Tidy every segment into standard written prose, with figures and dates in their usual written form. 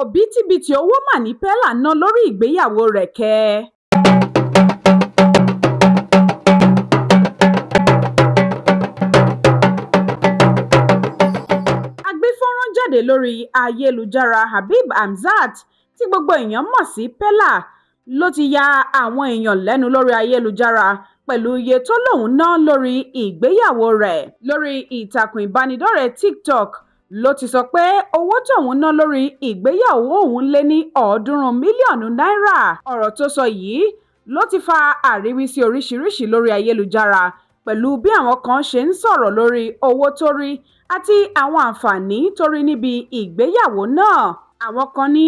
Òbítíbitì owó mà ní Peller ná lórí ìgbéyàwó rẹ̀ kẹ̀. A gbé fọ́nrán jáde lórí ayélujára. Habeeb Hamzat, tí gbogbo èèyàn mọ̀ sí Peller, ló ti ya àwọn èèyàn lẹ́nu lórí ayélujára pẹ̀lú iye tó lóun ná lórí ìgbéyàwó rẹ̀. Lórí ìtàkùn ìbánidọ́rẹ̀ẹ́ TikTok ló ti sọ pé owó tóun ná lórí ìgbéyàwó òun lé ní 300 mílíọ̀nù náírà. Ọ̀rọ̀ tó sọ yìí ló ti fa àríwísí oríṣiríṣiì lórí ayélujára, pẹ̀lú bí àwọn kan ṣe ń sọ̀rọ̀ lórí owó tó rí àti àwọn àǹfààní tó rí níbi ìgbéyàwó náà. Àwọn kan ní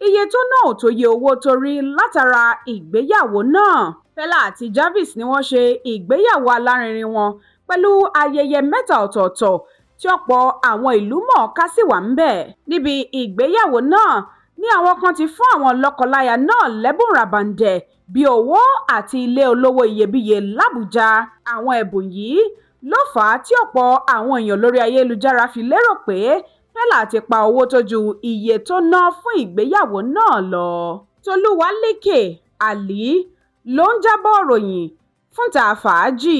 iye tó ná ò tó iye owó tó rí látara ìgbéyàwó náà. Peller àti Jarvis ni wọ́n ṣe ìgbéyàwó alárinrin wọn pẹ̀lú ayẹyẹ mẹ́ta ọ̀tọ̀ọ̀tọ̀ tí ọ̀pọ̀ àwọn ìlú-mọ̀-ọ́n-kà sì wà ńbẹ̀. Níbi ìgbéyàwó náà ni àwọn kan ti fún àwọn lọ́kọ-láya náà lẹ́bùn ràbàǹdẹ̀ bíi owó àti ilé olówó iyebíye làbújá. Àwọn ẹ̀bùn yìí ló fà á tí ọ̀pọ̀ àwọn èèyàn lórí ayélujára fi lérò pé Peller ti pa owó tó ju iye tó ná fún ìgbéyàwó náà lọ. Tolúwalékè Alli ló ń jábọ̀ ròyìn fún Ìta Fàájì.